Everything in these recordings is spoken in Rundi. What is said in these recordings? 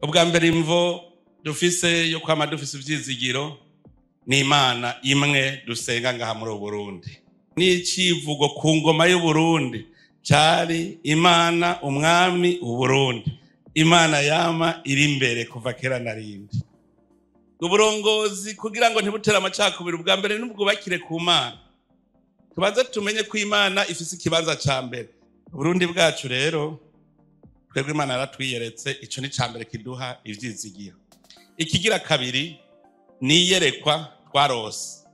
Ubwa mbere, imvo dufise yo kwama dufise ivyizigiro ni Imana imwe dusenga ngaha muri Burundi. N'icivugo ku ngoma y'Uburundi cari Imana umwami Uburundi. Imana yama iri imbere kuva kera na rindi. Uburongozi kugira ngo ntibutere amacakubiri, ubwa mbere n'ubwubakire ku Mana. Tubanze tumenye ko Imana ifise ikibanza ca mbere. Uburundi bwacu rero, twebwe Imana yaratwiyeretse, ico ni ca mbere kiduha ivyizigiro. Ikigira kabiri ni iyerekwa twarose.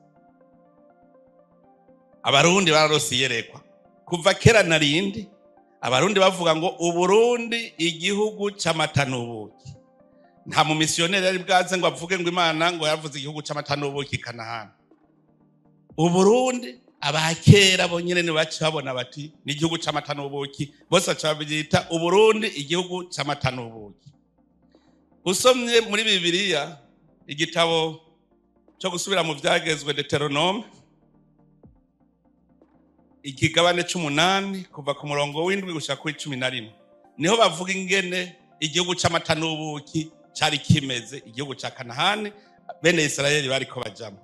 Abarundi bararose iyerekwa. Kuva kera na rindi, Abarundi bavuga ngo Uburundi igihugu c'amata n'ubuki. Nta mu misiyoneri yari bwaze ngo avuge ngo Imana ngo yavuze igihugu c'amata n'ubuki Kanahani. Uburundi abakera bonyene ni baca babona bati ni igihugu c'amata n'ubuki, bose baca babyita Uburundi igihugu c'amata n'ubuki. Usomye muri Bibiliya igitabo cyo gusubira mu vyagezwe, Deuteronome, ikigabane c'umunani, kuva ku murongo w'indwi gushika kuri 11, niho bavuga ingene igihugu c'amata n'ubuki cari kimeze, igihugu ca Kanahani bene Isirayeli bariko bajamwo.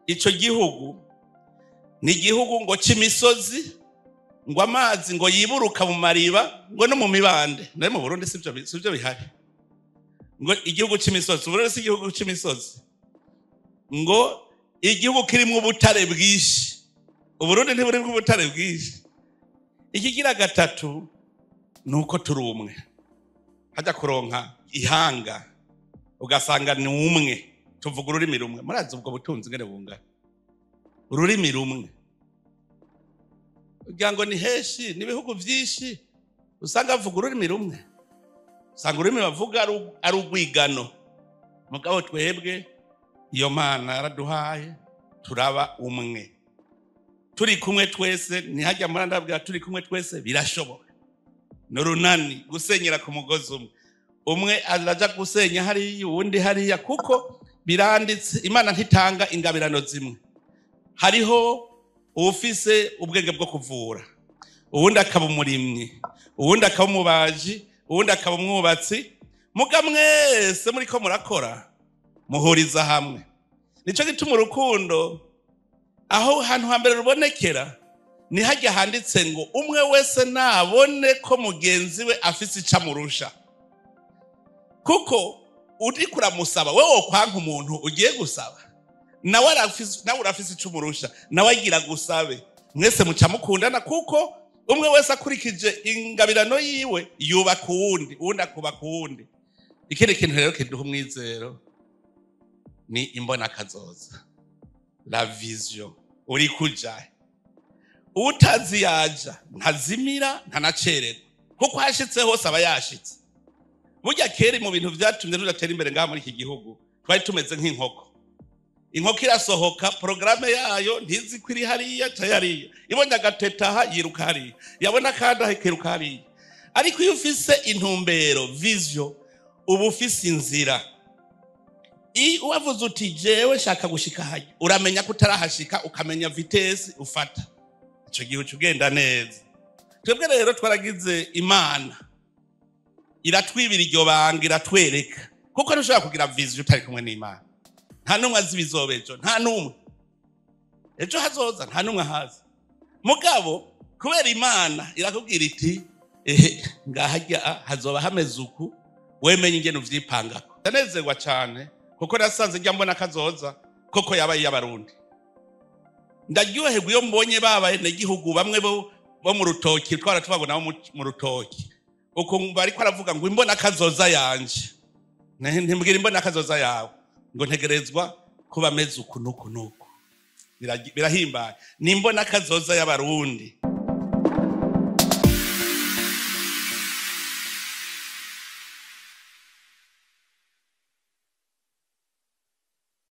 Ico gihugu ni igihugu ngo c'imisozi, ngo amazi ngo yiburuka mu mariba ngo no mu mibande. Nayo mu Burundi sivyo bihari. Ngo igihugu c'imisozi, Uburundi si igihugu c'imisozi. Ngo igihugu kirimwo ubutare bwinshi, Uburundi ntiburimwo ubutare bwinshi. Ikigira gatatu ni uko turi umwe. Hajya kuronka ihanga ugasanga ni umwe, tuvuga ururimi rumwe. Murazi ubwo butunzi ngene bungana, ururimi rumwe, kugira ngo ni henshi n'ibihugu vyinshi usanga bavuga ururimi rumwe, usanga ururimi bavuga ari urwigano. Mugabo twebwe iyo Mana yaraduhaye, turaba umwe, turi kumwe twese. Ntihajya muri ndabwira, turi kumwe twese birashoboka. Ni urunani gusenyera ku mugozi umwe. Umwe araja gusenya hariya, uwundi hariya, kuko biranditse, Imana ntitanga ingabirano zimwe. Hariho uwufise ubwenge bwo kuvura, uwundi akaba umurimyi, uwundi akaba umubaji, uwundi akaba umwubatsi. Muga mwese muriko murakora, muhuriza hamwe. Nico gituma urukundo aho hantu hambere rubonekera ni hajya handitse ngo umwe wese nabone ko mugenzi we afise ico amurusha. Kuko uriko uramusaba, wewe wokwanka umuntu ugiye gusaba, nawe urafise ico umurusha, nawe agira gusabe, mwese muca mukundana, kuko umwe wese akurikije ingabirano yiwe yubaka uwundi, uwundi akubaka uwundi. Ikindi kintu rero kiduha umwizero ni imbonakazoza, la vision. Uri kuja utazi yaja, ntazimira, ntanacererwa, kuko hashitse hose aba yashitse. Burya kera mu bintu vyatumye tudatera imbere ngaha muri iki gihugu, twari tumeze nk'inkoko. Inkoko irasohoka, porogaramu yayo ntizi ko iri hariya ca hariya, ibonye agateta aha yiruka hariya, yabona kandi aha ikiruka hariya. Ariko iyo ufise intumbero, vision, uba ufise inzira. Wavuze uti jewe shaka gushika hajya, uramenya ko utarahashika, ukamenya vitesse ufata, ico gihe uca ugenda neza. Twebwe rero twaragize Imana iratwibira iryo banga, iratwereka, kuko ntushobora kugira vision utari kumwe n'Imana. Nta n'umwe azi ibizoba ejo, nta n'umwe ejo hazoza, nta n'umwe ahazi. Mugabo kubera Imana irakubwira iti ehe, ngahajya hazoba hameze uku, wemenye ingene uvyipangako. Ndanezerwa cane kuko nasanze njya mbona kazoza koko yabaye iy'Abarundi. Ndaryoherwa iyo mbonye babaye n'igihugu bamwe bo mu rutoki, twara tubabona bo mu rutoki, ukumva ariko aravuga ngo imbona kazoza yanje, ntimbwira imbona kazoza yawe, ngo ntegerezwa kuba ameze uku n'uku n'uku. Birahimbaye, ni imbona kazoza y'Abarundi.